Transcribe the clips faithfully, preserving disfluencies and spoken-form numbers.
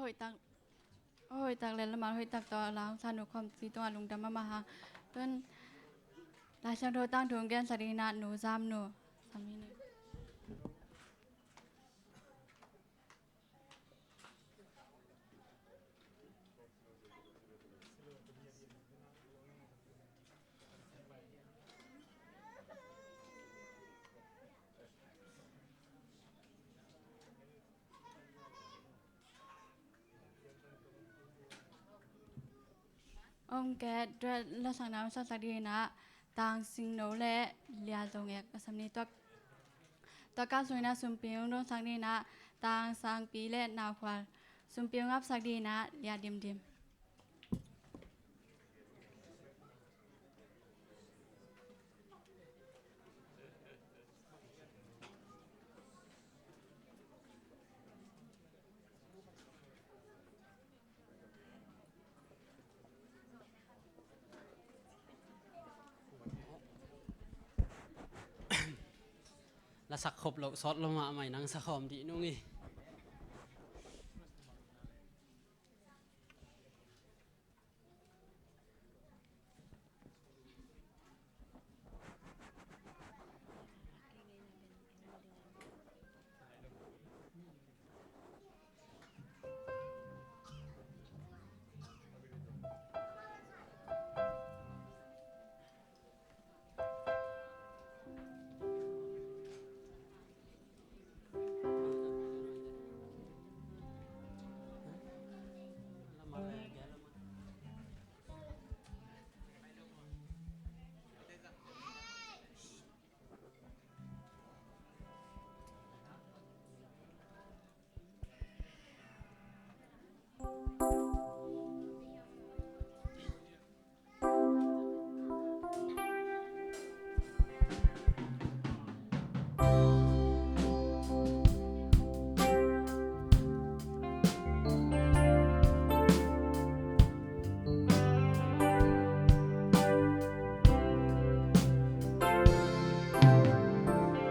Hoih tak, hoih tak le lamah hoih tak tawh a la hong sa nu khawmpi tungah lungdam mahmah hang. Tun Lai Siangtho tangthu hong gensak ding in ah Nu Zam Nu, sam hi ni. Ong ke duet lasakna ong saksak ding in ah Tang Singno le Lia Zong Ek a sam ni. Tua, tua kal sung in ah Sumpi ong dongsak ding in ah Tang Sangpi le Nau Khual, Sumpi ong apsak ding in ah Lia Dim Dim. Lasak khop loh sawt lo mahmah in nang sa khawm dih nung hi.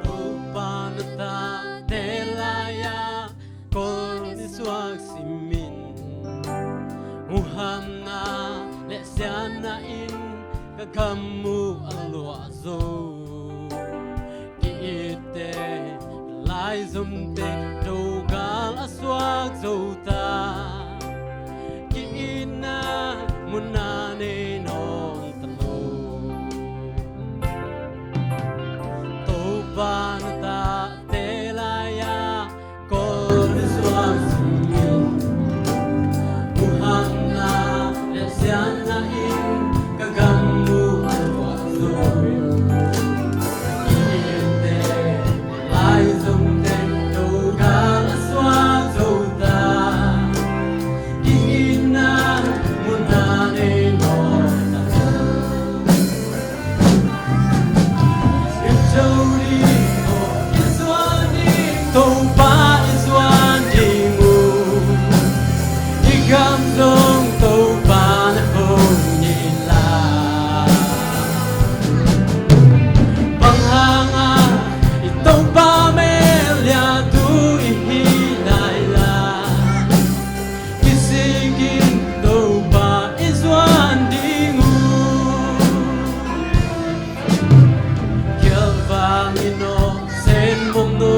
Topa na tate lai-a kol i suak simin, muhamna le sianna in ka gam uh a luah zo. Ki-itte laizomte dogal a suak zo ta. Ki-itna munna nei nawn ta lo. Topa na tate lai-a kol i suak simin, muhamna le sianna in ka gam uh a luah zo. Ki-itte laizomte dogal a suak zo ta. Ki-itna munna nei nawn ta lo. I tho ding aw, i zuan ding, Topa i zuan ding uh. I gam zong Topa na hong hi lai. Bang hangah i Topa mel liatu i hi lai la. Kisikin Topa i zuan ding uh. Khialvang in aw, Sen Mawm Nu,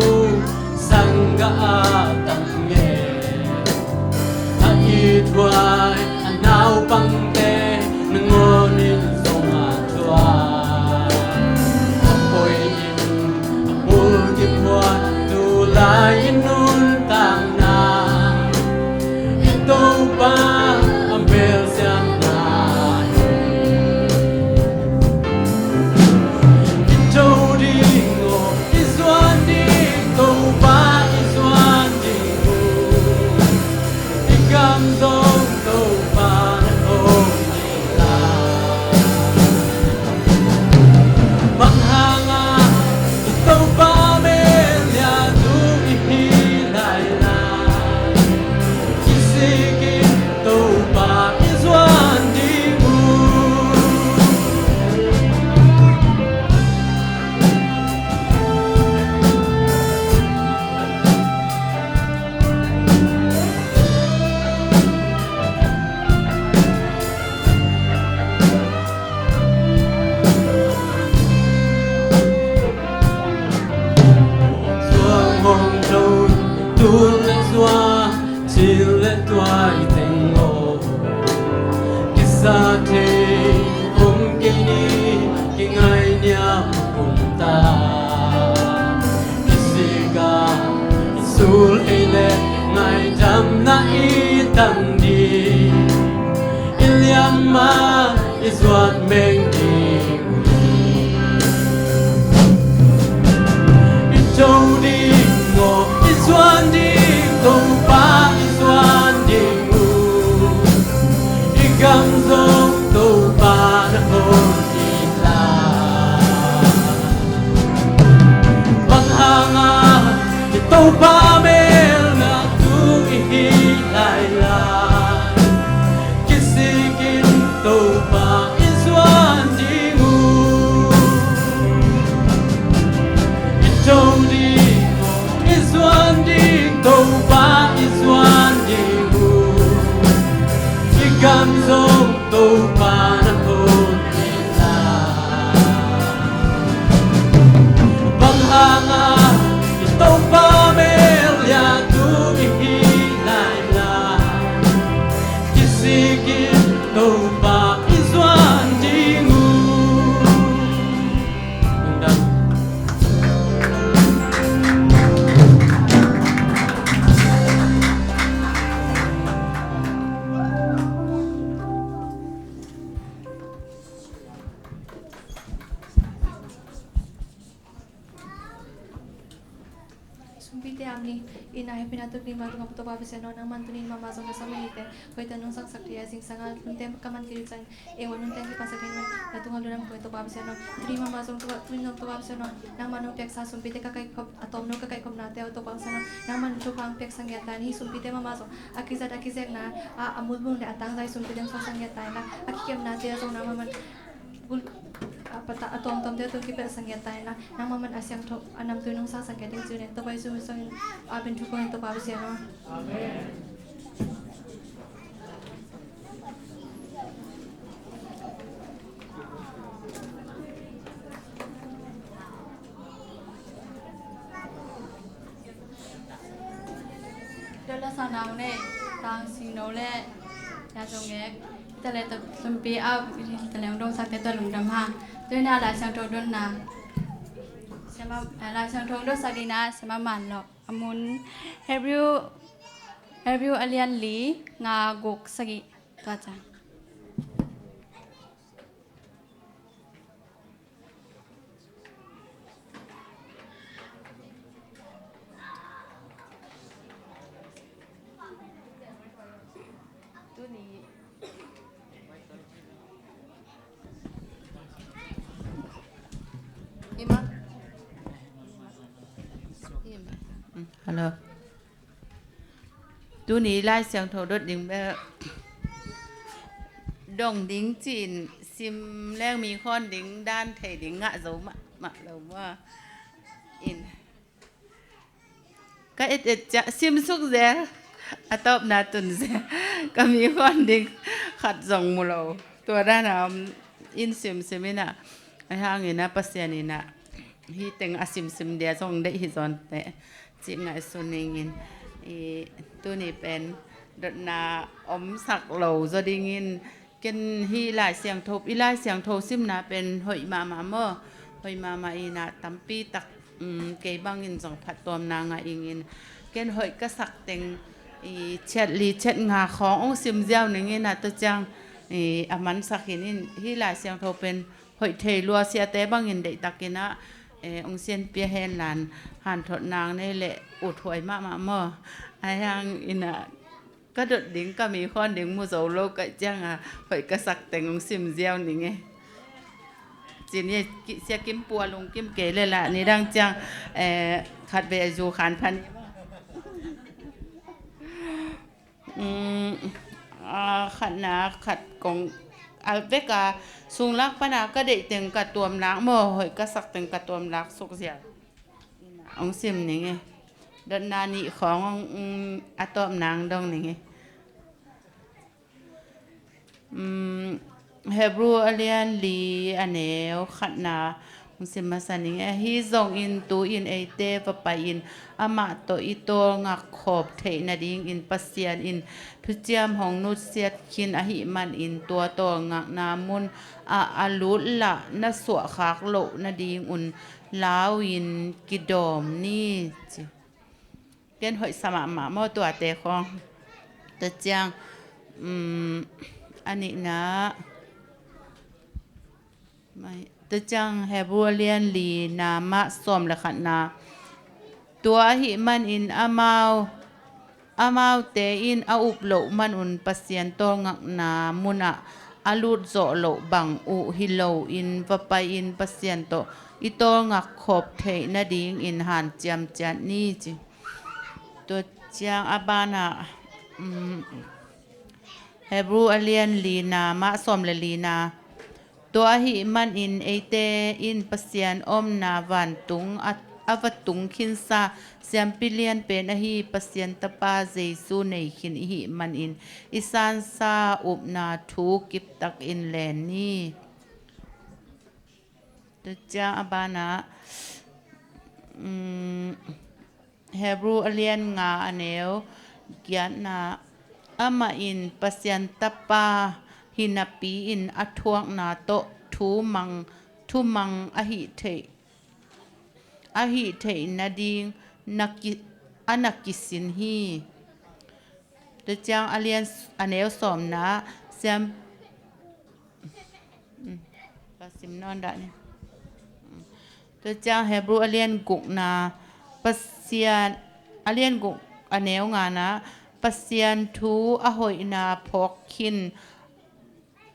sanggah a tam nge. A ithuai a naupangte nangawn in zong a thuak. A poi in a bul kiphuan tu lai i nuntakna, i Topa a belsiamna hi. I tho ding aw, i zuan ding, Topa i zuan Topa mel na tu i hi lai lai, kisikin Topa i zuan ding uh. I to ding uh, i zuan ding, Topa i zuan ding uh. I gam zong Topa na thawn hi lai. Bang hanga i Topa mel liah tu i hi lai lai, kisikin Topa i zuan ding uh. Lungdam. Sumpite a mi ina hepina tuk ni ma tunga Topa Pasian aw, nangman tuni in mahmah zong na sam ite, koite nungsangsak thei a zingsang a nunte ka man kiri cang, e wa nunte ki pasak in na tunga lunam koi Topa Pasian aw, tuni mahmah zong Topa, tuni zong Topa Pasian aw, nangman nong piaksa sumpite ka kaikhop, a tawm nong ka kaikhop nate aw Topa Pasian aw, nangman thupha piaksa ngiat ta in hi sumpite mahmah zong a kizat a kizekna a, a mulbung le a tangzai sumpite nong suaksak ngiat ta in la, a kikepnate a zong nangman bul a pata a tuamtuamte a tun kipelh sang ngiat ta in la, nangmah man a siangtho a namtui nong sang sang ngiat ding ci-in Topa Jesu min sangin a pen thu kong in Topa Pasian aw. Amen. Dawt la sang nau nei, tang sing no le ya zong ngek. Tale to sumpi au, tale ong dong sak te to lungdam hang. Tui na Lai Siangtho dotna. Siama, Lai Siangtho dot sak dina, Siama Man Lok. A mun Hebrew, Hebrew a lian li, nga guk sagih. Tua ciang. Hello. Tuni Lai Siangtho dot ding bel dong ding ci-in sim leng mi khawn ding dan thei ding ngah zo mahmah lo maw. In ka et et ciah sim suk zel, a tawpna tun zel, ka mi khawn ding khat zong mu lo. Tua dana om in simsim ina, a hangina Pasian ina hih teng a simsim dia zong deih hi zawn teh cih ngaihsun ningin, i tuni pen dotna omsak lo zaw dingin, ken hih Lai Siangtho, i Lai Siangtho simna pen hoih mahmah maw, hoih mahmah ina tampi tak, um, kei bangin zong phattuamna ngah ingin, ken hoih ka sak teng i ciat li ciat nga khawng ong sim ziau ningin a, tua ciang i a mansak hin in hih Lai Siangtho pen hoih thei lua siate bangin deihtakin ah, eh, ong sianpia hen lan hanthot nang nei le uthuai mahmah maw. Ai hang ina ka dot ding ka mi khawn ding mu zo lo kaih cianga hoih ka sak teng ong sim ziau ning e. Cin ye ki, sia kim pua lung kim kei le lah ni dang ciang, eh, khat ve zu khan phan. Um, a khatna khat kong a veka sunglak pana ka deih teng ka tuamlak maw, hoih ka sak teng ka tuamlak suk ziau. Ong sim ning e. Dotna nih khawng ong, um, a tawp nang dong ning e. Um, Hebrew a lian li a neu khatna hong sim masa ning e. Ahi zongin tu-in eite va pai-in amah tawh i tawlngak khawp theih nadingin Pasian in thuciam hong nutsiat khin ahih manin tua tawlngakna mun ah a lut lah na suahkhak loh nadingun lau-in kidawm ni ci. Ken hoih sa mahmah maw tuate khawng. Tua ciang, um, a nihna, mai, tua ciang Hebrew a lian lina mah sawm le khatna. Tua ahih manin amau, amaute in a up loh manun Pasian tawlngakna munah a lut zawh loh bang uh hi loin va pai-in Pasian tawh i tawlngak khawp theih nadingin hanciam ciat ni ci. Tua ciang a banah, um, Hebrew a lian lina, mah sawm le lina. Tua ahih manin eite in Pasian omna vantung a, a va tung khinsa siampi lian pen ahi Pasian Tapa Jesu nei khin ihih manin i sansa upna thu kiptakin len ni. Tua ciang a banah, um, Hebrew a lian nga a neu giatna, amah in Pasian Tapa hi napi-in a thuakna tawh thumang, thumang a hih theih, a hih theih nading na ki, a na kisin hi. Tua ciang a lian s-, a neu sawmna siam, um, ka sim nawn dah ni. Um, tua ciang Hebrew a lian gukna Pasian, a lian guk a neu ngana Pasian thu a hoihna phawk khin,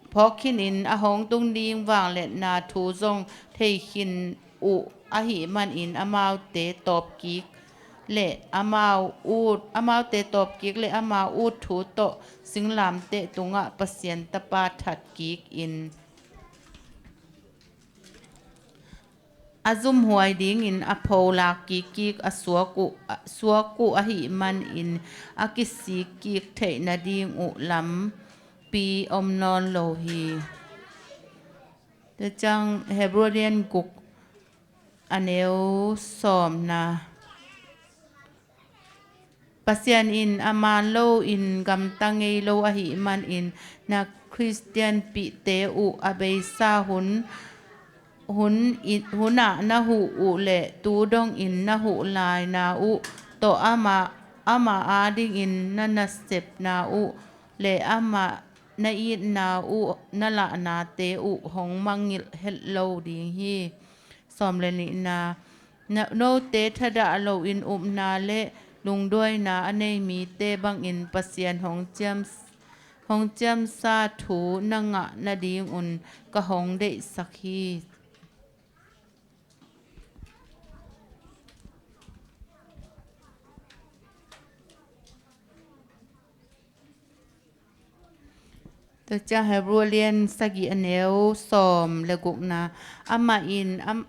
phawk khinin a hong tung ding vangliatna thu zong thei khin uh ahih manin amaute tawpkik le amau ut, amaute tawpkik le amau ut thu tawh singlamteh tungah Pasian Tapa thatkik in a zumhuai dingin a pholak kikkik a suak uh, a suak uh ahih manin a kisikkik theih nading uh lampi om nawn lo hi. Tua ciang Hebrew a lian guk a neu sawmna. Pasian in a man loin gamta ngei lo ahih manin na Khristianpihte uh a beisa hun, hun i, hunah na huh uh le tu dongin na huh laina uh tawh amah, amah adingin na nasepna uh le amah na itna uh na lahnate uh hong mangngilh het lo ding hi. Sawm le nihna, na, note thadah loin upna le lungduaina a nei mite bangin Pasian hong ciam, hong ciamsa thu na ngah nadingun ka hong deihsak hi. Tua ciang Hebrew a lian sagih a neu sawm le gukna, amah in, am-,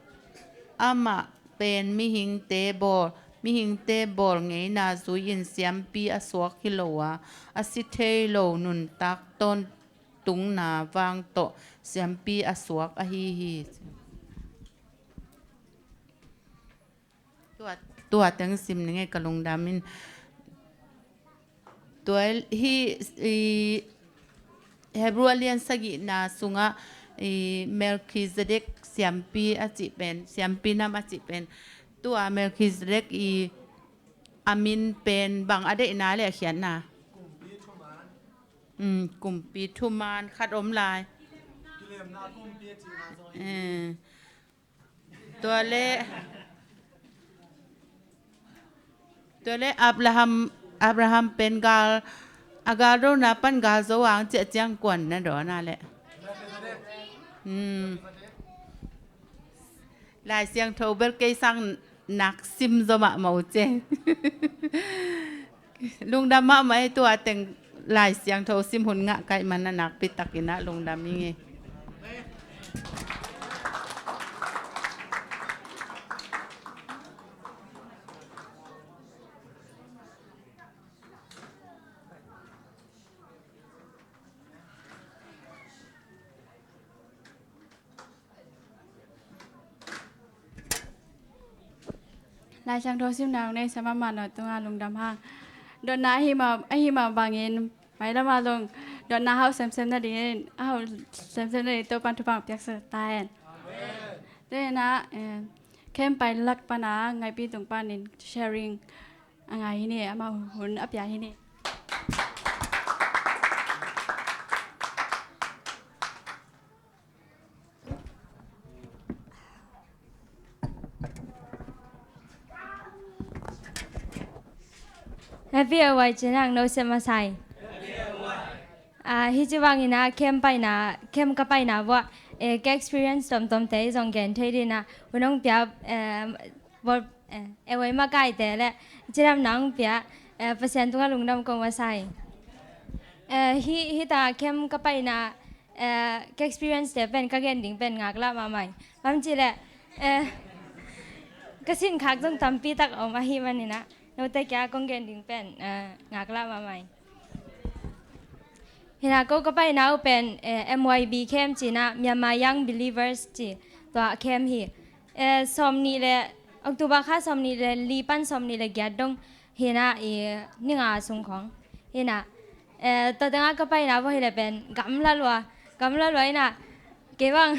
amah pen mihingte bawl, mihingte bawl ngeina zui-in siampi a suak hi lo a, a si thei lo nuntak tawntungna vang tawh siampi a suak ahi hi. Tua, tua teng sim ning e, ka lungdam in. Tua hi, i, Hebrew a lian sagihna sungah, i, Melchizedek siampi a cih pen, siampi nam a cih pen. Tua Melchizedek i a min pen bang a deihna le a khiatna? Mm, kumpi thuman khat om lai. Eh. Tua le, tua le Abraham, Abraham pen gal, a gal dona pan gal zo ang ciah ciang kuan na dawn a le. Hmm. Lai Siangtho bel kei sang nak sim zaw mahmah uh ceng. Lungdam mahmah ei, tua teng Lai Siangtho sim hun ngah kaih man a nakpi takin ah lungdam ing ei. Lai Siangtho simna hong neihsa mahmah no tungah lungdam hang. Dotna ahi mah, ahi mah bangin mailam ah zong dotna hauh semsem nadingin, a hauh semsem nadingin Topa'n thupha piaksa ta hen. Amen. Tua hi-in ah, eh, camp pai lak pan a Ngaipi tung panin sharing a ngai hi ni, amah hun a pia hi ni. Happy Awai Chinang no sem masai. Ah, hi ci bangin ah camp paina, camp ka paina vuah, eh, ka experience tomtomte zong gen thei dingin ah hun hong pia, eh, bol, eh, e wai makaite le cidamna hong pia, eh, Pasian tungah lungdam ko masa hi. Eh, hi, hi ta camp ka paina, eh, ka experience te pen ka gen ding pen ngaklah mahmah hi. Bang ci le, eh, ka sinkhak zong tampi tak om ahi maninah note kia kong gen ding pen, eh, ngaklah mahmah hi. Hinah ko ka paina uh pen, eh, M Y B camp cinah Myanmar Young Believers ci tua camp hi. Eh, sawmnih le October kha sawmnih le li pan sawmnih le giat dong hinah i ni nga sung khong. Hinah, eh, tua tengah ka paina uh hi le pen gamla lua, gamla lua hinah kei bang,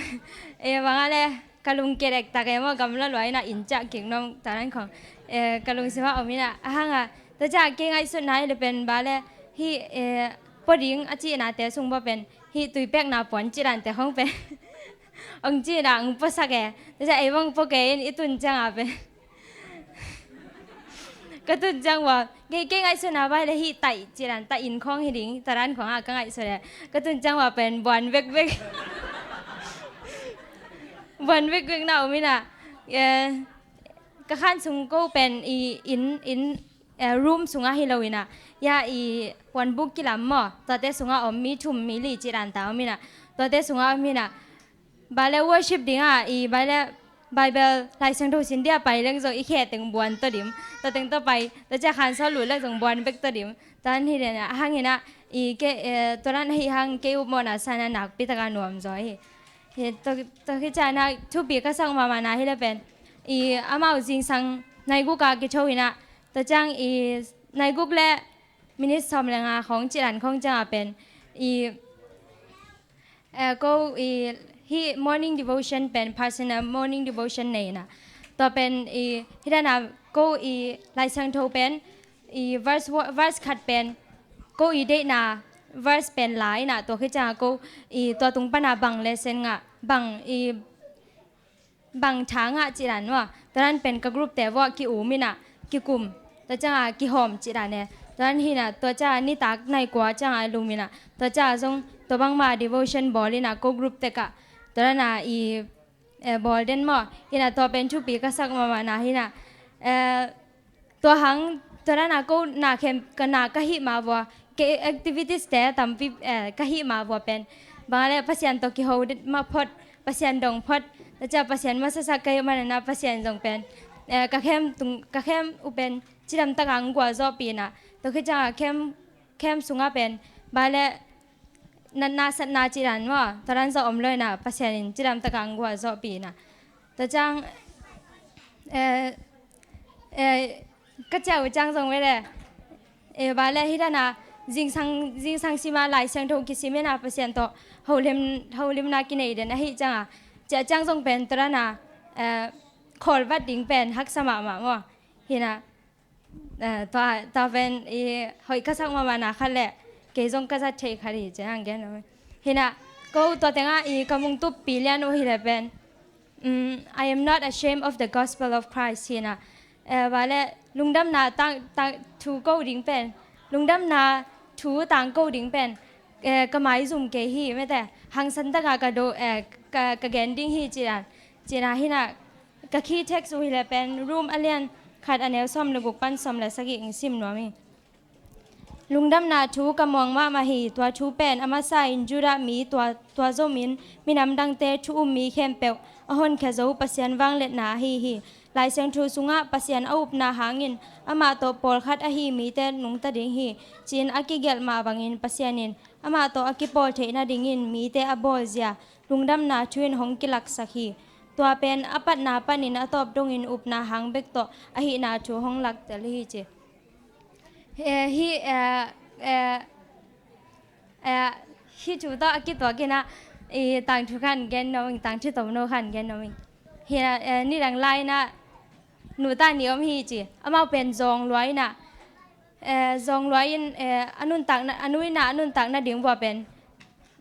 eh, bang a le ka lungkia dektak e maw, gamla lua inah inn ciah kik nuam taran khong, eh, ka lungsim ah om inah. Ahang a, tua ciah kei ngaihsutna hi le pen ba le hi, eh, pua ding a cihnate sung bua pen hi tuipekna puan cihdante khong pen ong cihna ong puasak e. Tua ciah ei bang pua kei in i tun ciang a pen ka tun ciang ua, kei, kei ngaihsutna vai le hi taih cidan, taih inn khawng hi ding, taran khawng ah ka ngaihsut le ka tun ciang ua pen buan vekvek. Buan vekvek na om inah, eh, ka khan sung ko pen i inn, inn, eh, room sungah hi lo inah, ya i puanbuk kilam maw, tuate sungah om mi thum mi li cidan ta om inah, tuate sungah om inah, ba le worship dingah i ba le Bible Lai Siangtho sin dia pai leng zong i khe teng buan tawh dim, tua teng tawh pai, tua ciah khansawl lut leng zong buan bek tawh dim. Tua hi dena a hang inah i ke, eh, tua dan ahi hang kei upmawhna sana nakpi taka nuam zaw hi. Hi tua, tua hi ciana thupi ka sak mahmahna hi le pen i amau zingsang naiguk a kitho inah, tua ciang i naiguk le minute sawm le nga khawng cidan khawng ciang a pen i, eh, ko i hi morning devotion pen, personal morning devotion nei inah, tua pen i hi dana ko i Lai Siangtho pen i verse, verse khat pen ko i deihna verse pen la inah, tua khit cianga ko i tua tung pana bang lesson ngah, bang i bang tha ngah cidan ua, tua dan pen ka group te vuah ki-um inah kikum, tua cianga kihawm cidan e. Tua dan hinah tua cianga nitak nai kua cianga lum inah, tua cianga zong tua bangma devotion bawl inah ko group tekah tua dana i, eh, bawl den maw. Hinah tua pen thupi ka sak mahmahna hinah, eh, tua hang tua dana ko na khem ka na ka hih ma vua, ke activities te tampi, eh, ka hih ma vua pen bang le Pasian tawh kiho ma phot, Pasian dong phot, tua ciah Pasian masasak ka hih manana Pasian zong pen, eh, ka khem tung, ka khem uh pen cidam taka ang gualzawhpih inah, tua khit cianga khem, khem sungah pen ba le natna satna cidan maw, tua dan zawh om lo inah Pasian in cidam taka ang gualzawhpih inah. Tua ciang, eh, eh, ka ciah uh ciang zong vele, eh, ba le hi dana zingsang, zingsang sima Lai Siangtho kisim inah Pasian tawh holim, holimna kinei den ahi cianga ciah ciang zong pen tua dana, eh, khawlvat ding pen haksa mahmah maw. Hinah, eh, tua, tua pen i hoih ka sak mahmahna khat le kei zong ka zat theih khat hi ciang gen lo. Hinah ko tua tengah i ka mungtup pi lian uh hi le pen, mm, I am not ashamed of the gospel of Christ hinah, eh, ba le lungdamna tang, tang thu ko ding pen, lungdamna thu tang ko ding pen, eh, ka maizum kei hi mete, hangsan taka ka do, eh, ka, ka gen ding hi cidan, cina hinah ka key text uh hi le pen Rom a lian khat a neu sawm le guk pan sawm le sagih ong sim nuam hi. Lungdamna thu ka muang mahmah hi. Tua thu pen a masa in Judah mi tua, tua zomin minam dangte thu um mi khempeuh a honkhia zo Pasian vangliatna ahi hi. Lai Siangtho sungah Pasian a upna hangin amah tawh pawlkhat ahi mite nungta ding hi, ci-in a kigelh mah bangin Pasian in amah tawh a kipawl theih nadingin mite a bawlzia lungdamna thu in hong kilaksak hi. Tua pen a patna panin a tawp dongin upna hang bek tawh ahihna thu hong laktel hi ci. Eh, hi, eh, eh, eh, hi thu tawh a kituak inah i tangthu khan gen nuam ing, tangthu tomno khan gen nuam ing. Hi, eh, nidang lai inah nu ta ni om hi ci. Amau pen zawng lua inah, eh, zawng lua in, eh, a nuntakna, a nu inah a nuntakna ding vua pen,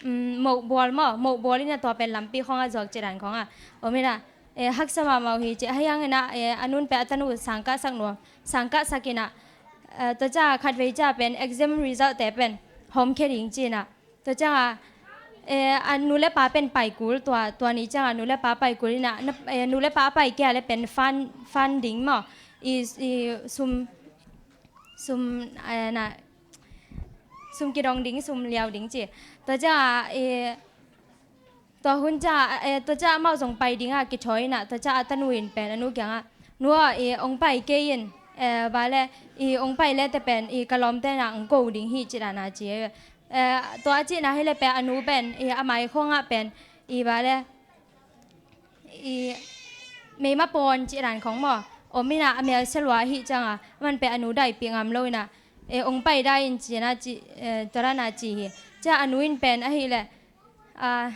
mm, mohbual maw, mohbual inah tua pen lampi khawngah zuak cidan khawngah om inah, eh, haksa mahmah uh hi ci. Ahi hang inah, eh, a nun pen a tanu sangkahsak nuam, sangkahsak inah, eh, tua ciah khatvei ciah pen exam result te pen hawmkhia ding ci inah, tua ciangah Eh, a nu le pa pen pai kul, tua, tua ni ciangah nu le pa pai kul inah, na, eh, nu le pa a pai kei a le pen fan, fan ding maw. I, i sum, sum, eh, na, sum kidong ding, sum liau ding ci. Tua ciangah, eh, tua hun ciangah, eh, tua ciangah amau zong pai dingah kithawi inah, tua ciangah a tanu in pen a nu kiangah, "Nu aw, i ong pai kei in, eh, ba le, i ong pai le te pen, i ka lawmte inah ong ko ding hi," ci dana ci. Eh, tua a cihna hi le pen a nu pen, i a mai khongah pen, i ba le, i meima pawn cih dan khong maw, om inah a mel sia lua ahih ciangah, aman pen a nu daipih ngam lo inah, eh, ong pai dai in ci inah ci, eh, tua dana ci hi. Ciah a nu in pen ahih leh, ah,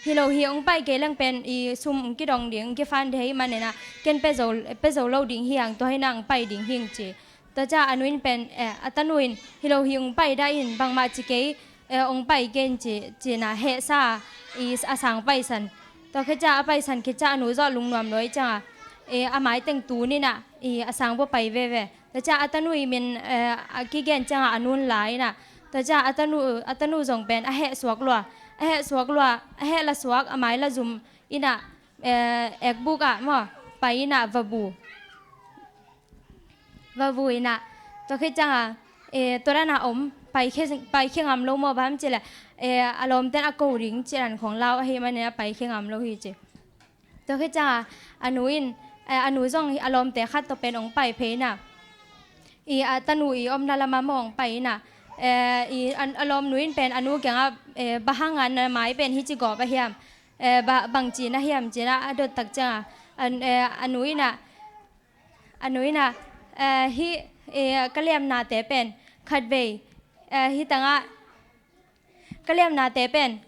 "Hi lo hi, ong pai kei leng pen i sum ong kidong ding, ong kifan ding hi man inah, ken pe zo, pe zo lo ding hi hang, tua hi inah ong pai ding hing," ci. Tua ciah a nu in pen, eh, a tanu in, "Hi lo hi, ong pai dai in, bangmah ci kei, eh, ong pai kei in," ci, ci inah hehsa, i a sang paisan. Tua khit ciah a paisan khit ciah a nu zawh lungnuam lo ahih ciangah, eh, a mai teng tun inah, i a sang bua pai veve. Tua ciah a tanu i min, eh, a kigen ciangah a nu in la inah. Tua ciah a tanu, a tanu zong pen a heh suak lua, a heh suak lua, a heh la suak, a mai la zum inah, eh, ekbuk ah maw, pai inah va bu. Va bu inah, tua khit ciangah, eh, tua dana om, pai khia, pai khia ngam lo maw, bang hiam cih leh, eh, a lawmte'n a ko ding cih dan khong lau ahih man inah pai khia ngam lo hi ci. Tua khit ciangah a nu in, eh, a nu zong a lawmte khat tawh pen ong pai phei inah, i a tanu i omna lamah maw ong pai inah, eh, i a, a lawmnu in pen a nu kiangah, eh, "Bang hangah na mai pen hi ci gawp a hiam? Eh, ba, bang ci na hiam?" ci inah a dot tak ciangah, a, eh, a nu inah, a nu inah, eh, "Hih, eh, ka liamnate pen khatvei, eh, hih tangah, ka liamnate pen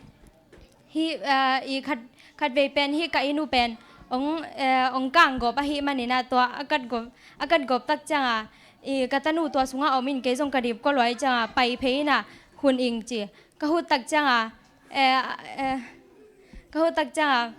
hih, eh, i khat, khatvei pen hih ka inn uh pen ong, eh, ong kang gawp ahih man inah, tua a kat gawp, a kat gawp tak ciangah, i ka tanu tua sungah om in, kei zong ka dip kua lua ahih ciangah pai phei inah hun ing," ci. Ka huh tak ciangah, eh, eh, ka huh tak ciangah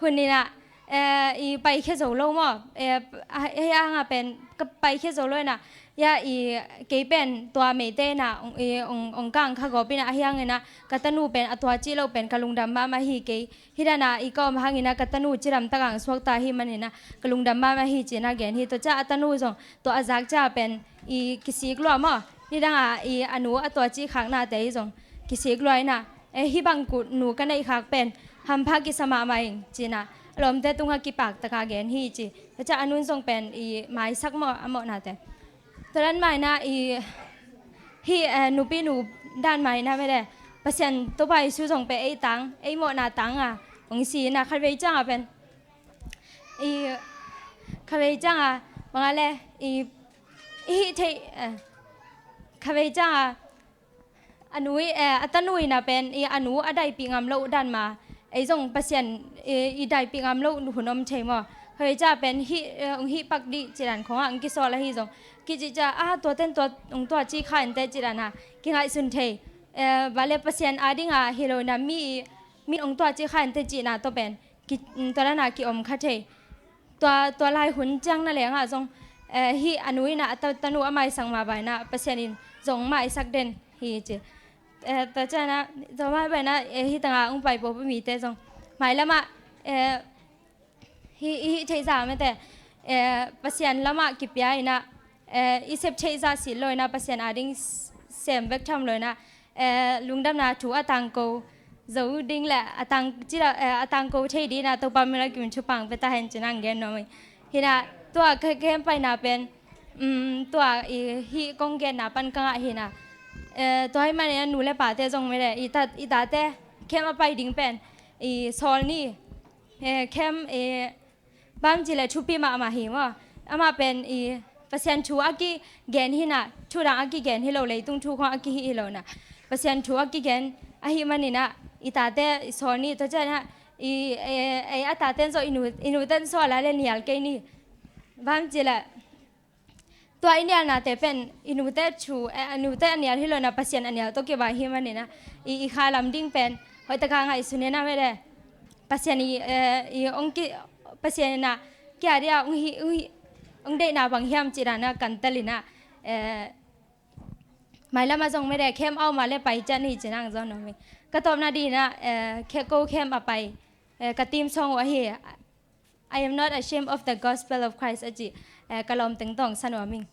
hun inah, eh, i pai khia zo lo maw? Eh, a, hih hangah pen ka pai khia zo lo inah, ya i kei pen tua meite inah ong, i ong, ong kang kha gawp inah, ahi hang inah ka tanu pen a tua cih loh pen ka lungdam mahmah hi kei. Hih dana i ka om hang inah ka tanu cidam takah ong suakta ahih man inah ka lungdam mahmah hi ci inah gen hi. Tua ciah a tanu zong tua a zak ciah pen i kisik lua maw? Nidangah i a nu a tua cih khaknate i zong kisik lua inah, eh, hih bang kul nu ka neih khak pen hampha kisa mahmah ing ci inah a lawmte tungah kipak takah gen hi ci. Tua ciah a nu in zong pen i maisak maw, a mawhnate. Tua dan mah inah i hih, eh, nupinu dan mah inah mede, Pasian Topa Jesu zong pen ei tang, ei mawhna tangah ong si inah, khatvei ciangah pen i khatvei ciangah bang a le i, i hih theih, eh, khatvei ciangah a nu i, eh, a tanu inah pen i a nu a daipih ngam loh dan mah, ei zong Pasian i, i daipih ngam loh hun om thei maw? Khatvei ciah pen hih, eh, ong hih pak dih cih dan khongah ong kisawl ahi zong, kici ciah, ah, tuate'n tua, ong tua ci kha inteh cih dana kingaihsun thei. Eh, ba le Pasian adingah hi lo inah mi i, mi ong tua ci kha inteh cihna tawh pen ki, tua dana ki om kha thei. Tua, tua lai hun ciang na lengah zong, eh, hih a nu inah a ta, tanu a maisak mah bang inah Pasian in zong maisak den hi ci. Eh, tua ciangah, tua mah bang inah, eh, hih tangah ong pai pawlpi mite zong mailamah, eh, hih, hih theihzah mete, eh, Pasian lamah kipia inah, eh, i sep theihzah si lo inah Pasian ading s-, sem bek tham lo inah, eh, lungdamna thu a tangko zo ding le a tang, cila, eh, a tangko thei ding inah Topa min a kim thupha ong pia ta hen ci inah ong gen nuam hi. Hi inah tua ka, ka khem paina pen, um, tua i hih kong genna pan ka ngah hi inah, eh, tua ahih man inah nu le pate zong mede, i ta, i tate khem a pai ding pen i sawl ni, eh, khem, eh, bang hiam cih leh thupi mahmah hi maw? Amah pen i Pasian thu a kigen hi inah, thu dang a kigen hi lo, leitung thu khong a kihih hi lo inah, Pasian thu a kigen ahih man inah i tate i sawl ni. Tua ciah inah i, eh, eh, a tate'n zong i nu, i nute'n sawl a le nial kei ni. Bang hiam cih leh tua i nialnate pen i nute thu, eh, i nute a nial hi lo inah Pasian a nial tawh kibang ahih man inah i, i kha lam ding pen hoih takah ngaihsun inah mede, Pasian i, eh, i ong ki, Pasian inah ki a dia ong hih, ong hih, ong deihna bang hiam cih dana kan tel inah, eh, Mailam ah zong mede camp a om a leh pai ciat ni ci-in hong zawn nuam ing. Ka tawpna dingin ah, eh, Khekow camp a pai, eh, ka theme song uh ahi, I am not ashamed of the gospel of Christ a cih, eh, ka lawmteng tawh hong sa nuam ing.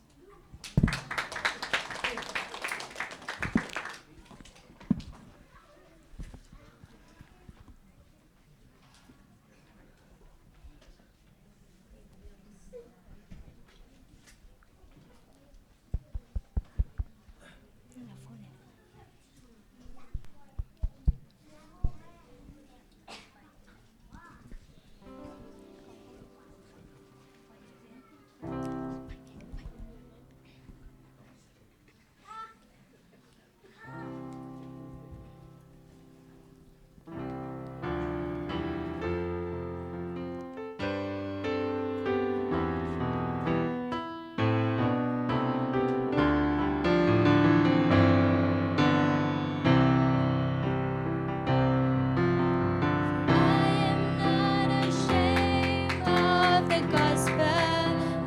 I am not ashamed of the gospel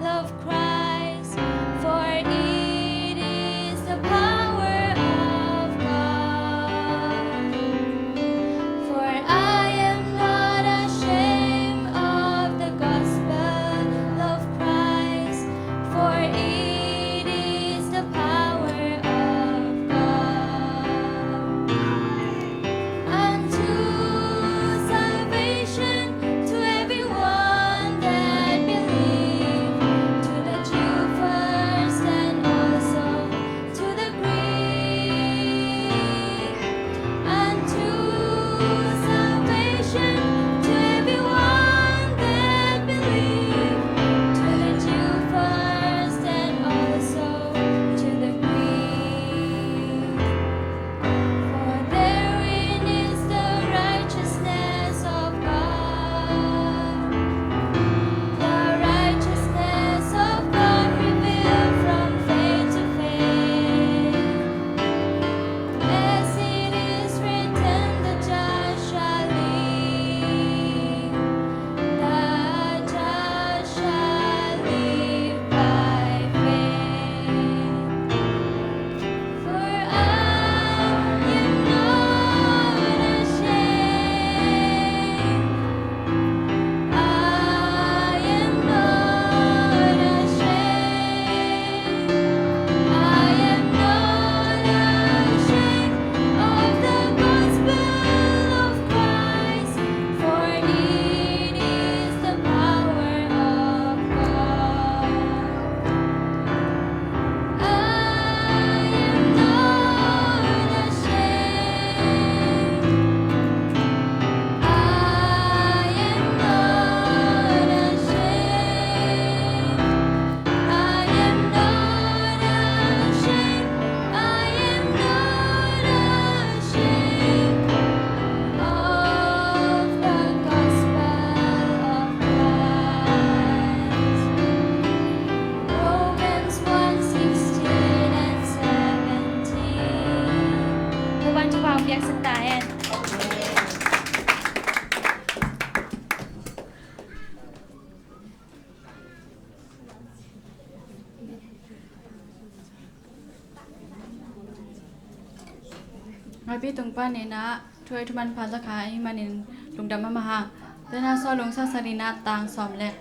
of Christ, for it is the power of God. For I am not ashamed of the gospel of Christ, for it is the power of God unto salvation to everyone that believe, to the Jew first and also to the Greek, unto salvation to everyone that believe, to the Jew first and also to the Greek. For therein is the righteousness of God, the righteousness of God revealed from faith to faith. As it is written, the just shall live, the just shall live by faith. For I am not ashamed. I am not ashamed. I am not ashamed of the gospel of Christ, for it is the power of God. I am not ashamed. I am not ashamed. I am not ashamed. I am not ashamed of the gospel of Christ. Romans one sixteen and seventeen. Topa'n thupha hong piaksak ta hen. Ngaipi tung pan in ah thu hoih thu manpha za kha ahih manin lungdam mahmah hang. Tena Sawlung Sasali na tang sawm leh.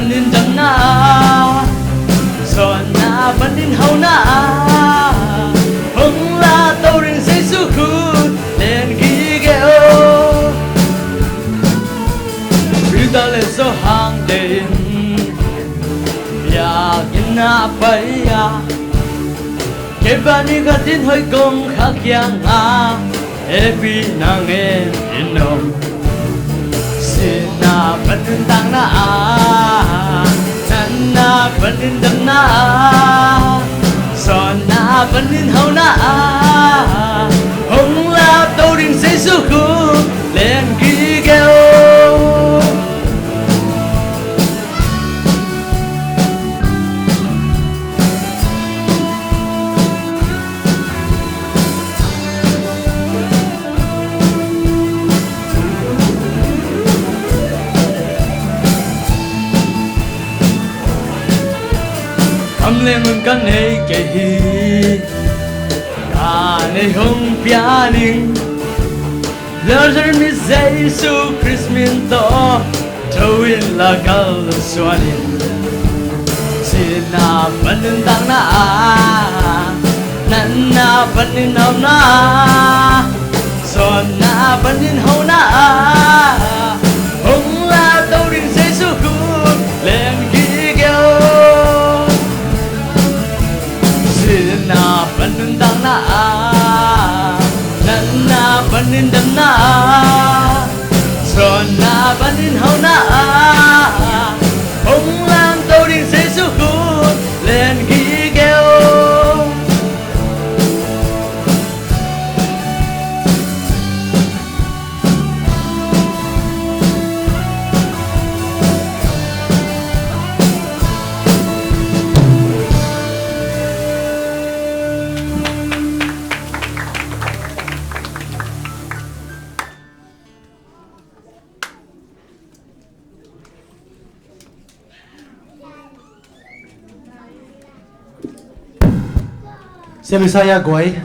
Nin damna, sawnna panin hona, hong la to ding Jesu khut len gige o. Peter le Johan te in biakinn ah pai a, kei bang ni khat in hoih kong khak kiangah, hehpihna ngen in om. Sihna pan nuntakna ah, natna panin damna ah, sawnna panin hona ah, hong la to ding Jesu khut len gige o. Kam le mun ka nei kei hi, ka nei hong pia ning. Lazarus mit Jesu Khrist min tawh tho inla kal suan in. Sihna pan nuntakna ah, natna panin damna ah, sawnna panin hona ah, hong la to ding Jesu khut len gige o. Sihna pan nuntakna ah, natna panin damna ah, sawnna panin hona ah, hong la to ding Jesu khut len gige o. Siam Isaiah guai.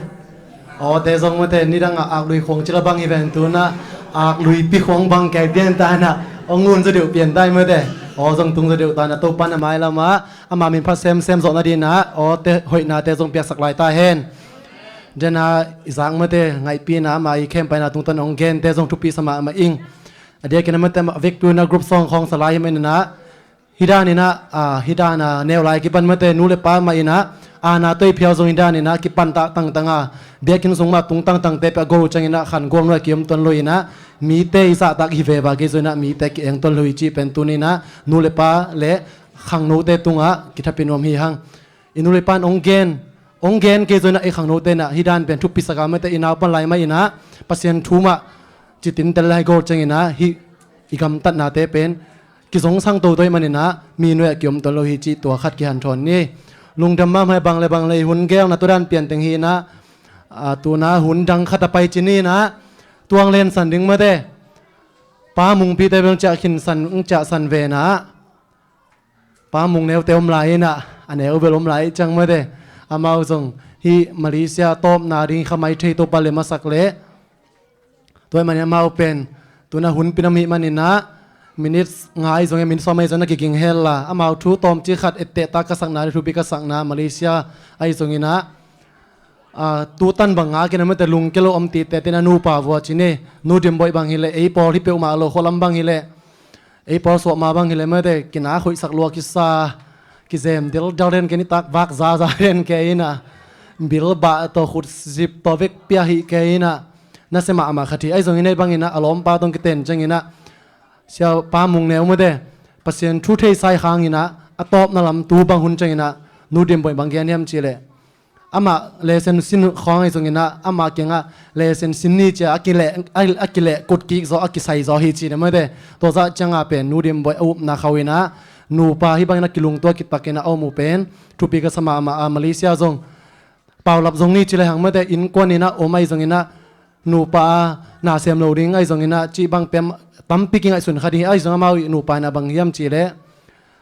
Aw te zong mate, nidang a aklui khuang cila bang hi ven, tuna aklui pi khuang bang kei pian ta na. Aw ngun zaw deuh pian ta mate. Aw zong tung zaw deuh ta na, Topa na mai lama ama min phat semsem zawhna dina aw te hoihna te zong piaksak lai ta hen. Dena i zak mate ngaihpina ama i khempeuhna tungtawn ong gen te zong thupi sa mahmah ing. A diakin a mate a vekpi una group song khawng sa lai hi mah inah, hih dan inah, ah, hih dan a neu lai kipan mate nu le pa mah inah, ah, na toi phiau zong hih dan inah kipan ta tangtang a, biakinn sung mah tung tangtang te pia go ciang inah khan guang nuai kiom tuan lo inah, mite i zahtak hi veva kei zo inah mite ki eng tuan lo hi cih pen tuni inah nu le pa le khangnote tungah kithapi nuam hi hang. I nu le pan ong gen, ong gen kei zo inah i khangnote inah hih dan pen thupi sak a mate i naupan lai mah inah Pasian thu mah citin tel lai gol ciang inah hih i gamtatnate pen kizong sang toto ih man inah mi nuai ah kiom tuan lo hi cih tua khat kihanthawn ni. Lungdam mahmah ih, bang le bang le i hun geelna tua dan pian teng hi inah, ah, tuna hun dang khat a pai ci ni inah tuang lensan ding mate Pa Mungpi te bel ciah khin san, ciah san ve inah Pa Mung Neu te om lai inah, a neu bel om lai ciang mate. Amau zong hih Malaysia tawpna ding kha mai thei Topa le masak leh. Tua ih man inah amau pen tuna hun pinam hi man inah minute nga ahi zong, minute sawm ahi zong na kiging hel la. Amau thu tawmci khat etteh ta ka sakna le thupi ka sakna Malaysia ahi zong inah, ah, tutan bang ngak inah mate lungkia lo om tite te inah nupa vua ci ni. Nu Dim Boih bang hileh, ei pawl hi peuhmah lo khualam bang hileh, ei pawl suahma bang hileh mate kina khoihsak lua kisa, kizem dildal den kei nitak vak zaza den kei inah, bilbah tawh khutzip tawh vekpi a hih kei inah nasia mahmah khat hi. Ahi zong inah hih bang inah a lawmpa tawh kiten ciang inah Sia Pa Mung Neu mate Pasian thu thei sa ih khang inah a tawpna lam tu bang hun ciang inah Nu Dim Boih bang gen hiam cih leh, amah lesen sin khawng ahi zong inah ama kiangah lesen sin ni cia a kileh, a, a kileh kut kik zaw, a kisai zaw hi ci inah mate. Tua zah ciangah pen Nu Dim Boih a upna khauh inah nupa hih bang inah kilungtua kitak inah a om uh pen thupi ka sa mahmah a. Malaysia zong paulap zong ni ci le hang mate innkuan inah om ahi zong inah nupa a na sem lo ding ahi zong inah cih bang pen tampi kingaihsun kha ding hi. Ahi zong amau ih nupa inah bang hiam cih leh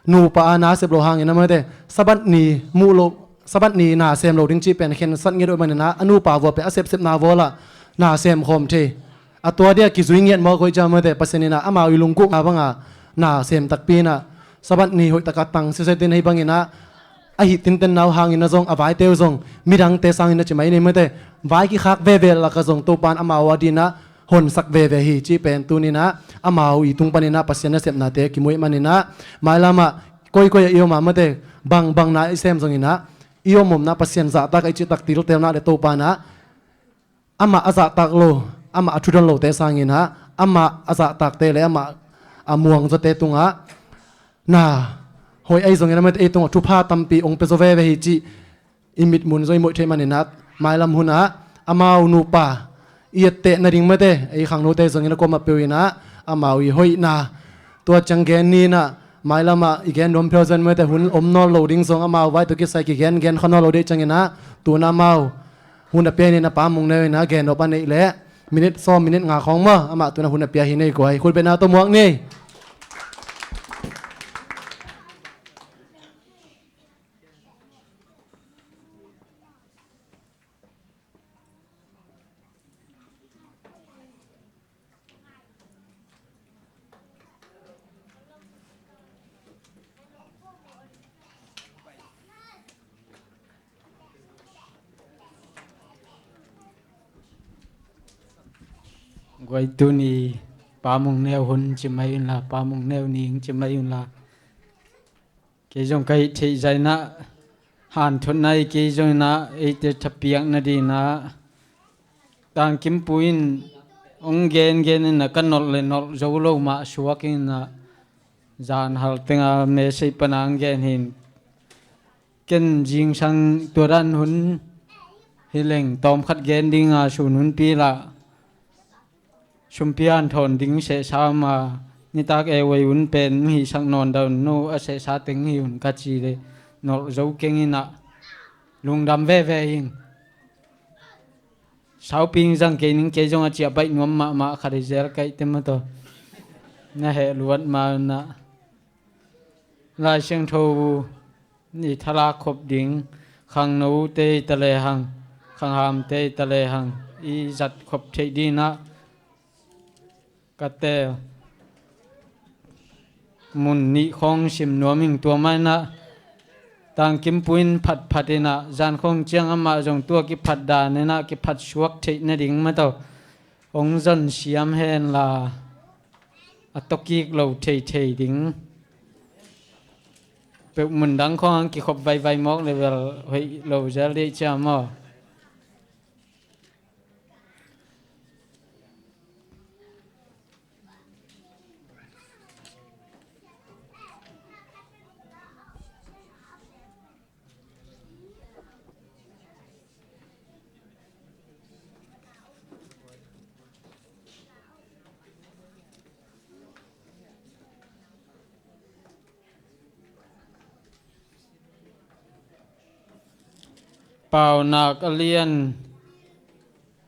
nupa a na sep lo hang inah mate Sabbath ni muh lo, Sabbath ni na sem lo ding cih pen khensat ngiat uh man inah a nupa vua pen a sepsepna vua lah na sem khawm thei. A tua dia kizui ngiat mawk hoih ciang mate Pasian inah amau ih lungkuhna banga na sem takpi inah Sabbath ni hoih taka tang siasia ding ahi bangin ah, ahi tinten nau hangin ah zong, a vaite uh zong midangte sangin ah ci mai ni mate, vai kikhak veve lakah zong Topa'n amau a dingin ah honsak veve hi cih pen tuni-in ah amau i tung panin ah Pasian nasepnate kimu ahih manin ah, mailam ah koikoi ah i om a mate, bangbang na i sem zongin ah, i om omna Pasian zahtak ah i cihtak tiltelna le Topa'n ah amah a zahtak lo, amah a thudon lote sangin ah, amah a zahtakte le amah a muangzawte tungah na hoih ahi zongin ah mate, ei tungah thupha tampi hong pia zaw veve hi cih i mitmun zong i muih theih manin ah, mailam hun ah amau nupa i etteh nading mate, ei khangnote zongin ah kuamah peuh in ah amau i hoihna tua ciang gen ni in ah, mailam ah i gen nuam phial zen mate, hun om nawn lo ding zong, amau vai tawh kisai kigen gen kha nawn lo ding ciangin ah, tu-in ah amau hun a pia ni in ah, Pa Mung Neu in ah gen nop a neih leh minit sawm, minit nga khawng maw, amah tu-in ah hun a pia hi, nei guai, khut beng na tawh muak ni. Guai, tuni Pa Mung Neu hun ci mai unla, Pa Mung Neu ni ci mai unla, kei zong ka hih theih zah in ah, hanthotna hi kei zongin ah, eite thapiak nadingin ah, Tangkimpu in hong gengen in ah, ka nolh le nolh zo lo mah suak in ah, zan hal teng a message pan a hong gen hi in, ken zingsang tua dan hun hi leng tawmkhat gen ding a, sun hunpi lah sumpi hanthawn ding sehsa om a, nitak ei wei un pen hong hihsak nawn dan un, no a sehsa teng hi un ka ci leh nolh zo keng in ah, lungdam veve ing. Saupi hong zang kei ning, kei zong a ciah baih nuam mahmah khat hi zel ka hih teh maw, tua na heh luat ma un ah, Lai Siangtho i thalak khop ding, khangnote i ta lehang, khanghamte i ta lehang, i zat khop theih dingin ah ka teel. Mun nih khawng sim nuam ing, tua mah in ah, Tangkimpu in phatphat in ah, zan khawng ciang amah zong tua kiphat dan in ah, kiphat suak theih nading maw, tua hong zon siam hen la, a tawkik lo theithei ding. Peuh mun dang khawng hong kikhop vaivai mawk leh bel hoih lo zel dih ciam aw. Paunak a lian,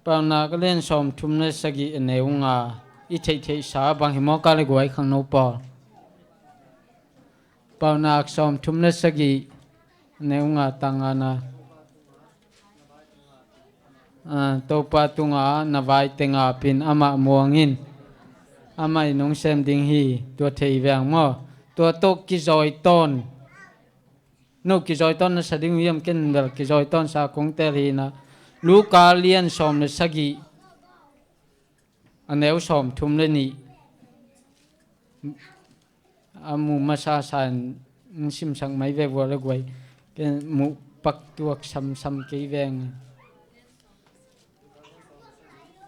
Paunak a lian sawmthum le sagih, a neu nga. I theihtheihsa bang hi maw, ka le guai khangno pawl? Paunak sawmthum le sagih, a neu nga, tang ngana. Ah, Topa tungah na vai teng ap in, amah muang in, amah in hong sem ding hi, tua thei veng maw? Tua tawh kizawi tawn. No kizawi tawn na sa ding uh hiam? Ken bel kizawi tawn sa kong teel hi in ah, Luka lian sawm le sagih, a neu sawmthum le nih. A mu masa sa in, in simsak mai ve vua le guai. Ken muh pak tuak samsam kei veng.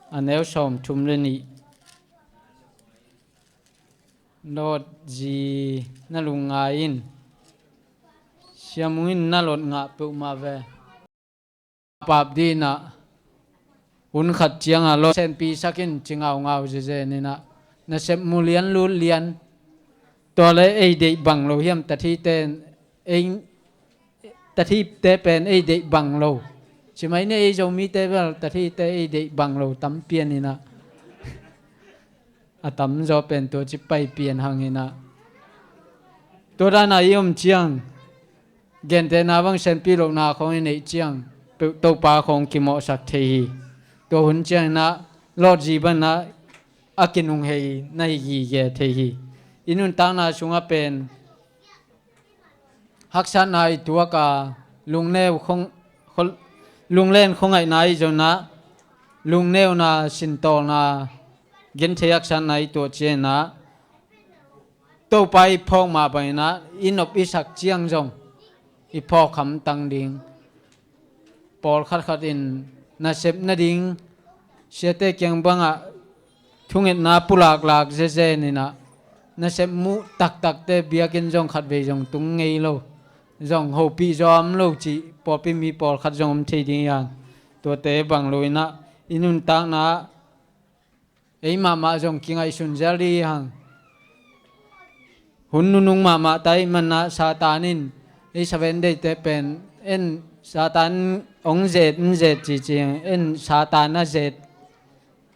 A neu sawmthum le nih. Lawtzi na lungngai in. Siamung in na lawt ngah peuhmah ve. Pap dih in ah, hun khat ciang a lawt senpi sak in, ci ngaungau zezen in ah, nasep mu lian lut lian. Tua le ei deih bang lo hiam, tathite, ei, tathite pen ei deih bang lo. Ci mai ni, ei Zomite bel tathite ei deih bang lo tam pian in ah, a tamzaw pen tua ci pai pian hang in ah. Tua dan a i om ciang, gentehna bang senpi lohna khawng i neih ciang, peuh Topa khawng kimawhsak thei hi. Tua hun ciang in ah, lawtzi bang in ah, a kinunghei na hi gige thei hi. I nuntakna sungah pen, haksatna i tuak a, lungneu khong, khol-, lunglen khuangaihna i zon ah, lungneuna, sintawlna, genthei haksatna i tuah ciangin ah, Topa i phawk mah bangin ah i nop i sak ciang zong i phawk hamtang ding. Pawlkhat khat in nasep nading siate kiang bangah thungetna pulaklak zezen in ah, nasep muh taktakte biakinn zong khatvei zong tung ngei lo, zong hopih zaw om lo cih pawlpi mi pawlkhat zong om thei ding hi hang. Tuate bang lo in ah i nuntakna ah ei mahmah zong kingaihsun zel dih hang. Hun nunung mahmah ta ahih manin ah Satan in ei Seventh Day-te pen en, Satan hong zet, hong zet cici, en Satan a zet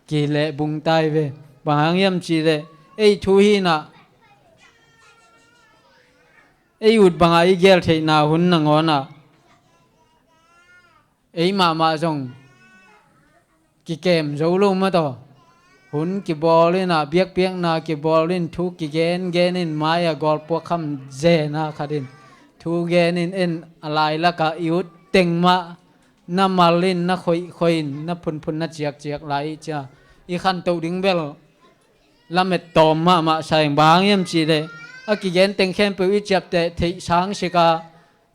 kileh bung ta hi ve. Bang hang hiam cihleh ei thu hi in ah, ei ut bangah i gel theihna hun nangawn ah ei mahmah zong kikem zo lo mah tawh, hun kibawl in ah, biakpiakna kibawl in, thu kigengen in, mai-ah gawlpuak kham zena khat in thu gen in, en a lailakah i ut teng mah na mal in, na khoihkhoih in, na phunphun, na ciakciak lai i cia, i khantoh ding bel lamet tawm mahmah sa ing. Bang hang hiam cihleh a kigen teng khempeuh i ciapteh theih sang sik a,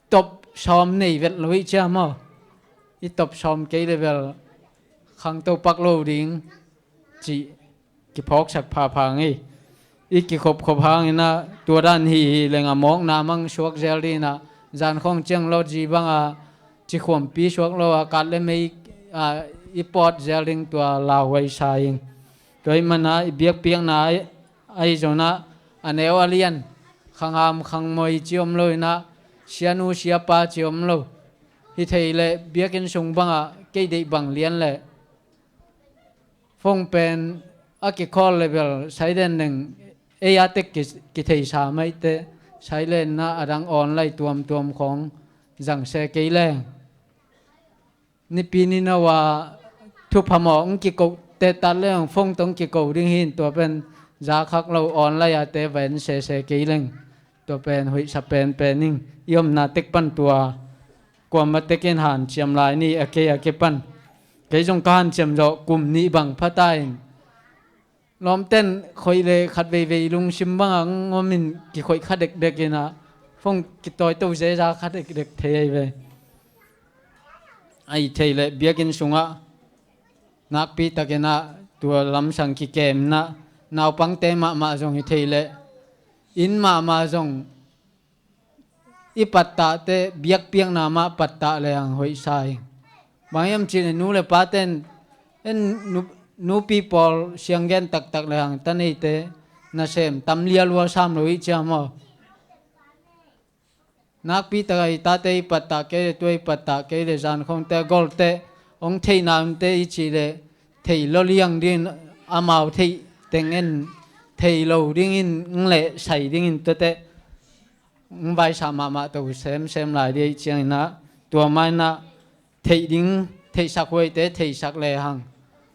top sawm nei vet lo i cia maw? I top sawm kei leh bel khangto pak lo ding cih kiphawksak phapha ngei. I kikhopkhop hangin ah tua dan hi hi leng a mawkna mang suak zel dih in ah, zan khawng ciang lawtzi bangah cikhuampi suak lo a, kat le mei a i pawt zel ding tua lauhuai sa ing. Tua ahih manin ah i biakpiakna ahi, ahi zong ah a neu a lian, khangham khangmoi ci om lo in ah, sianu siapa ci om lo. Hi thei leh biakinn sung bangah kei deih bang lian leh phone pen a kicall leh bel silent leng ei a tek ki, kitheisa maite, silent in ah a dang on lai tuamtuam khawng zang se kei leng. Nipi ni no a thupha mawh hong kiko tehtat leng phone tawh hong kiko ding hi in, tua pen zakhak lo, on lai a te va en sese kei leng. Tua pen hoihsa penpen ing. I omna tek pan tua kuamah tekin hanciam lai ni, a kei a kei pan. Kei zong ka hanciam zawh kum nih bang pha ta in. Lawmten khoih leh khat veivei lungsim bangah hong om in, kikhoih kha dekdek in ah, phone kitawi to zeza kha dekdek thei ahi ve. Ahi thei leh biakinn sungah nakpi takin ah tua lamsang kikem in ah, naupangte mahmah zong hi thei leh inn mahmah zong i pattahte biakpiakna mah pattah lehang hoihsa hi. Bang hiam cihleh nu le paten en nu, nupi pawl sianggen taktak lehang ta neite nasem tam lialua sam lo i cia maw? Nakpi tak a i tate i pattah kei leh, tua i pattah kei leh zan khawngte a golte hong theihna unte i cih leh thei lo liang dingin, amau theih teng en, thei lo dingin, ng leh sai dingin tuate ng vaisah mahmah to semsem lai dih ahih ciangin ah, tua mah in ah theih ding, theihsak huaite theihsak lehang.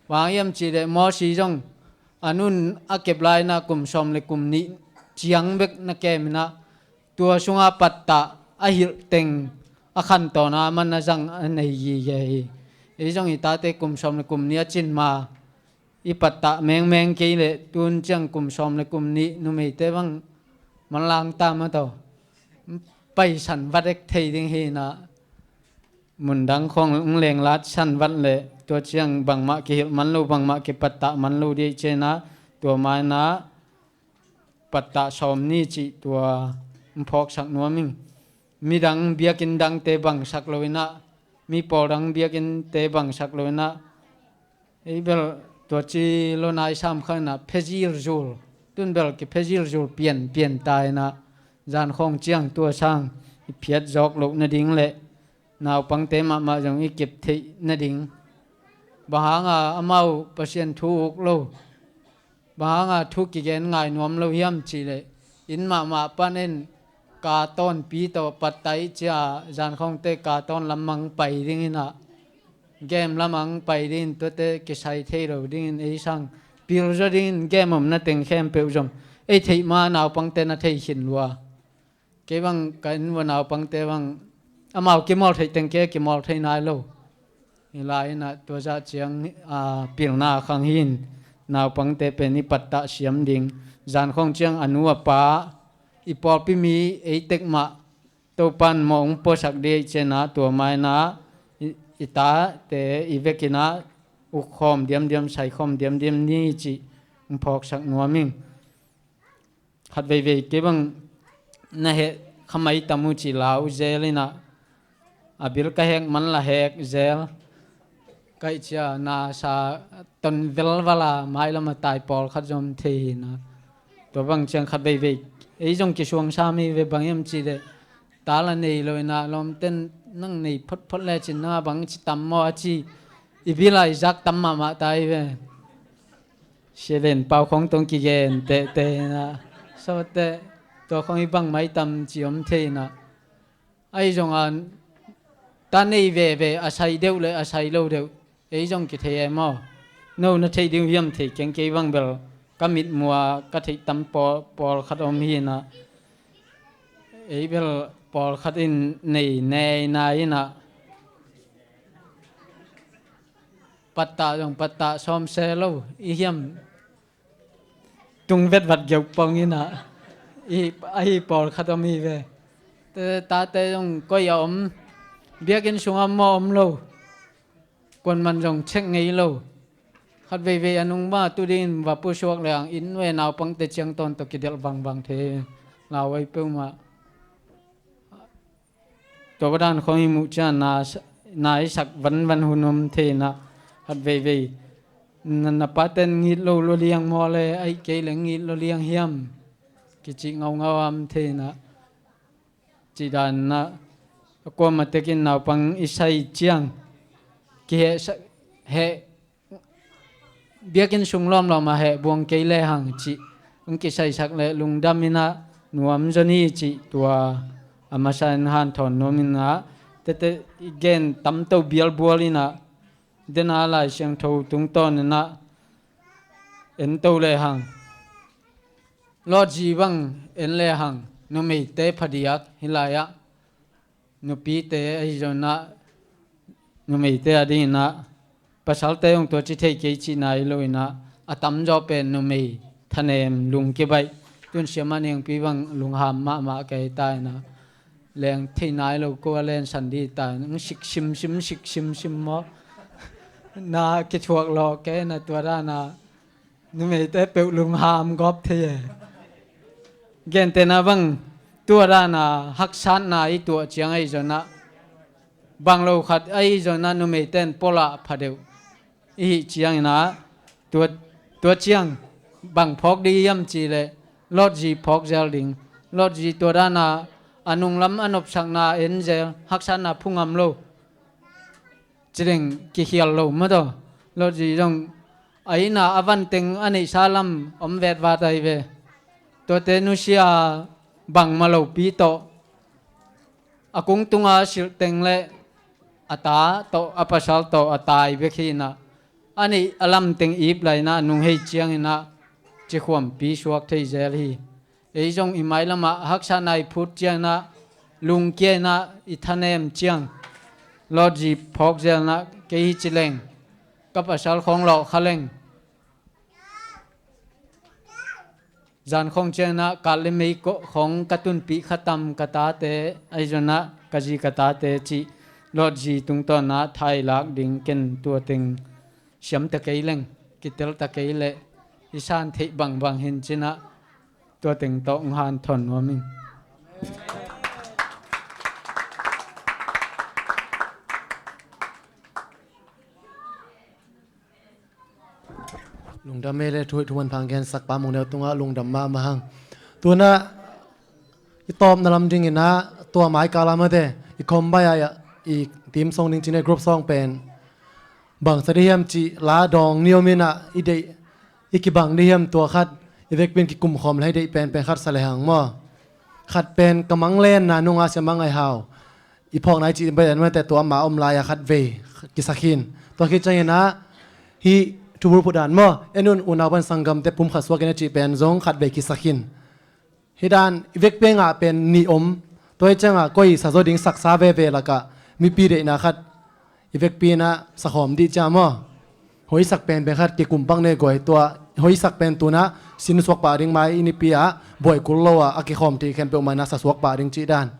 Bang hiam cihleh Mosi zong a nun a kep lai in ah kum sawm le kum nih ciang bek na kem in ah, tua sunga pattah a hilh teng a khantawn a man a zang a nei gige hi. Ei zong i tate kum sawm le kum nih a cin ma i pattah mengmeng kei leh tun ciang kum sawm le kum nih numeite bang manlang ta mah tawh paisan vat ek thei ding hi in ah, mundang khawng hong lenglat san vat leh tua ciang bangmah kihilh man lo, bangmah kipattah man lo dih ahih ciangin ah, tua mah in ah pattah sawm ni cih tua hong phawksak nuam ing. Midang biakinn dangte bangsak lo in ah, mi pawl dang biakinnte bangsak lo in ah, ei bel tua ci lo nai sam kha in ah, phezil zul, tun bel kiphezil zul pianpian ta in ah, zan khawng ciang tua sang i phiat zawk loh nading leh naupangte mahmah zong i kep theih nading. Bang hanga amau Pasian thu uk lo, bang hanga thu kigen ngai nuam lo hiam cihleh, inn mahmah pan in ka tawnpi tawh pattah i cia, zan khawngte ka tawn lam mang pai dingin ah, game lam ang pai dingin, tuate kisai thei lo dingin, ei sang pil zaw dingin game omna teng khempeuh zong ei theih ma naupangte na thei khin lua. Kei bang ka inn vua naupangte bang amau kimawl theih teng kei kimawl thei nai lo. Hi lai inah tua zah ciang, a, pilna khang hi in naupangte pen i pattah siam ding. Zan khawng ciang a nu a pa, i pawlpi mi ei tek mah Topan mawh hong puasak dih cianah tua mainah i, i tate i vekinah uk khawm diamdiam, sai khawm diamdiam ni cih hong phawksak nuam ing. Khat veivei kei bang na heh khamai tam uh ci lau zel inah a bil ka hek man la hek zel. Kaih cia na sa ton velvala mailam a tai pawlkhat zom thei hinah. Tua bang ciang khat veivei ei zong kisuang sa mi ve bang hiam ci leh ta la nei lo inah lawmten nang nei photphot le cin na bang ci tam maw a ci i bil a i zak tam mahmah ta i ve. Siaven pau khong tong kigen tehte na sawte tua khong i bang mai tam ci om thei na. Ahi zong a ta nei veve a sai deuh le a sai lo deuh ei zong kithei e maw? No na thei ding hiam thei keng kei bang bel ka mit mua ka theih tam pawl, pawlkhat om hi na. Ei bel pawlkhat in nei nei na inah pattah zong pattah sawm se lo i hiam tung vetvat geuh pong inah i, ahi pawlkhat om hi ve. Te, tate zong koi a om biakinn sungah maw om lo. Kuanman zong check ngei lo. Khat veivei a nungma tu dingin va pusuak le ang inn ve naupangte ciang tawn tawh kidelh vangvang thei. Lau ei peuhmah. Tua va dan khong i muh ciang na, na i sak vanvan hun om thei na. Khat veivei na, na paten ngit lo lua liang maw le aih kei le ngit lo liang hiam? Kici ngaungau am thei na. Ci dan na a kuama tekin naupang i sai ciang kiheh sa, heh biakinn sung lawmlawm a heh buang kei lehang cih hong kisaisak le lungdam inah nuam zaw ni cih tua a masa in hanthawn nuam inah tete i gen tamto bialbual inah dena Lai Siangtho tungtawn inah ento lehang. Lawtzi bang en lehang numeite phadiak hi lai-ah nupite ahi zonah numeite a dinginah pasalte hong tua ci thei kei cihna hi loinah a tamzaw pen numei thanem lungkibaih. Tun siamah nengpi bang lungham mahmah kei ta inah leng thei nai lo kua lensan di ta in siksim sim siksim sim maw? Na kithuak lawh kei na tua dana numeite peuh lungham gawp thei e. Gentehna bang tua dana haksatna i tuah ciang ahi zonah bang lo khat ahi zonah numeite in polah phadeuh i hih cianginah tua, tua ciang bang phawk dih hiam cihleh lawtzi phawk zel ding. Lawtzi tua dana a nunglam a nopsakna en zel haksatna phungam lo. Cideng kikhial lo mataw. Lawtzi zong a ina a vanteng a neihsa lam om vetvat ahi ve. Tuate nusia bangmah lopi tawh a kung tunga silhteng le a ta tawh a pasal tawh a tai bek hinah a neih a lamteng ip lainah a nung hei cianginah cikhuampi suak thei zel hi. Ei zong i mailamah haksatna i phut cianginah lungkia inah i thanem ciang lawtzi phawk zelnah kei hi cileng ka pasal khawng lawh khaleng. Zan khawng cianginah kal le mei khawng ka tunpih khatam ka tate ahi zonah ka zi ka tate cih lawtzi tungtawnah thailak ding ken tua teng siamta kei leng kitelta kei leh i san theih bangbang hin cinah tua teng tawh hong hanthawn nuam in. Lungdam ei le thu, thuman phang gensak pa Mung Neu tungah lungdam mahmah hang. Tunah i tawpna lam dinginah tua mai kala mate i khom bai ah i team song ding cinah group song pen bangsa dihiam cih la dawng ni om inah i deih i kibang dihiam tua khat i vekpin kikumkhawm le i deih penpen khat sa le hang maw? Khat pen ka manglenna nunga sia mangai hau i phawk nai cih bai an mate tua ma om lai-a khat vei kisakhin. Tua khit cianginah hih thubul putdan maw? En un unau pan sanggamte pum khat suakin a cih pen zong khat vei kisakhin. Hih dan i vekpi a ngah pen nih om. Tua hi ciangah koi sa zaw ding saksa veve lakah mipi deihna khat i vekpi inah sakhawm dih cia maw? Hoihsak penpen khat kikum pak ne guai. Tua hoihsak pen tunah sin suak pah ding, mai i nipi ah buai kul lo ah a kikhawm thei khempeuh mai inah sa suak pah ding cih dan.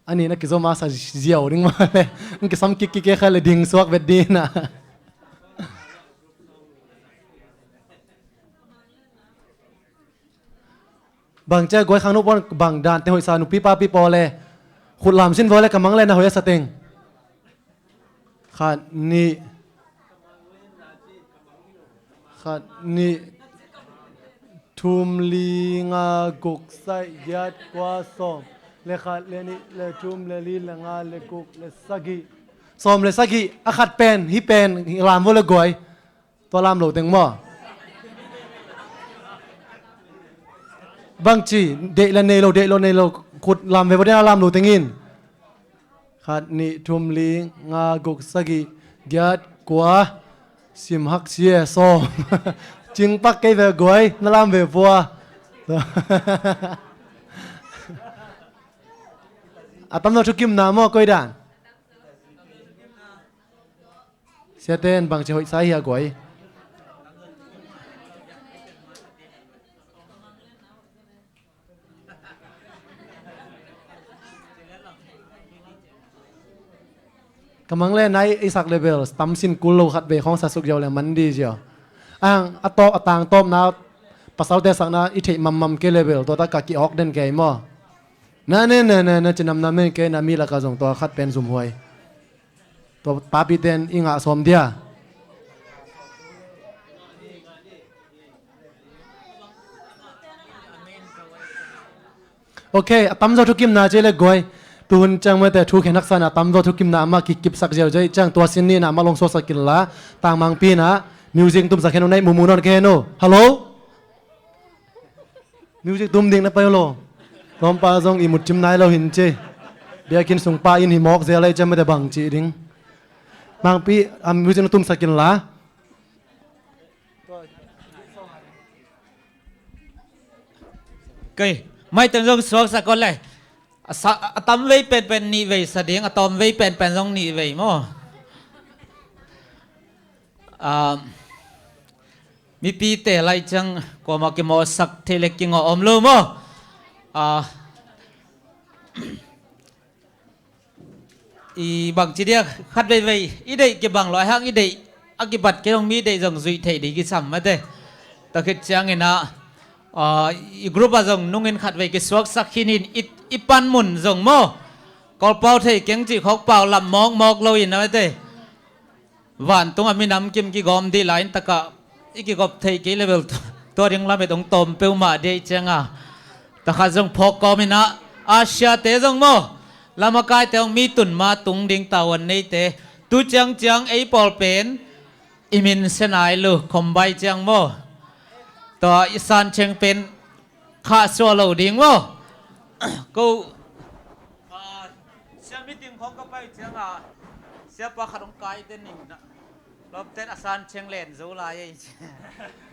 A nih na kizom a sa ziau ding mah le, na kisam kikkik e kha le ding suak vet ding na. Bang cia guai khang nu pon bang dan te hoih sa, nupi papi pawl le khut lam sin vaw le ka mang le na hoih a sa teng. Khat, nih, khat, nih, thum, li, nga, guk, sagih, giat, kua, sawm, le khat, le nih, le thum, le li, le nga, le guk, le sagih. Sawm le sagih, a khat pen, hih pen, lam vaw le guai. Tua lam lo teng maw? Bangci, deih le nei lo, deih lo, nei lo, khut lam ve vaw den a lam lo teng in. Khat, nih, thum, li, nga, guk, sagih, giat, kua, sim hak sia, sawm. Cing pak kei ve guai, na lam ve pua. A tam lo thukimna maw, koi dan? Siaten bangci hoih sa hia guai? Ka mang le nai i sak level tam sin kul lo khat vei khawng sa suk ziau le man di ziau. Ang a tawp a tang tawpna pasalte sakna i theih mammam kei level tua taka ki awk den kei maw? Na ne ne ne ne cinam nam ne kei na mi laka zong tua khat pen zum huai. Tua papi ten i ngah sawm dia. Ok, a tamzaw thukimna ci le guai. Tuhun ciang mete thu khen haksa na a tamzaw thukimna amah kikipsak ziauziau i ciang tua sin ni na amah long suaksak inla. Tangmangpi na music tumsak hen uh na i mumu nawn kei hen uh. Hallo? Music tum ding na pai uh lo. Lawmpa zong i mutcim nai lo hin ci. Biakinn sungpa in hi mawk zel a i ciang mete bang ci ding. Mangpi a music na tumsak inla. Kei, maiteng zong suaksak kawt le. A sa, a tam vei penpen nih vei sa ding, a tawm vei penpen zong nih vei maw? Ah, mipite lai ciang kuamah kimawhsak thei le kingawh om lo maw? Ah, i bangci dia khat veivei i deih kibang lo a hang i deih a kibat kei hong mi deih zong zuih theih ding kisam mate. Tua khit ciangin ah, ah, i group ah zong nungin khat vei kisuaksak khin in i, i panmun zong maw? Kawlpau thei keng cih khawk pau lam mawkmawk lo in a mate. Vantung a minam kim kigawm dih lai in takah i kigawp theih kei level tu, tua ding lamet hong tawm peuhmah dih cianga. Takhat zong phawk kawm inah Asia te zong maw? Lamakaite hong mi tun ma tung ding tavuan neite. Tu ciangciang ei pawl pen i min senai lu khombai ciang maw? Tua i san ceng pen khah suah lo ding maw? Ko, ah, sia meeting khawng ka pai cianga siapa khat hong kai den in na. Lawmten a san ceng len zo lai ei ci.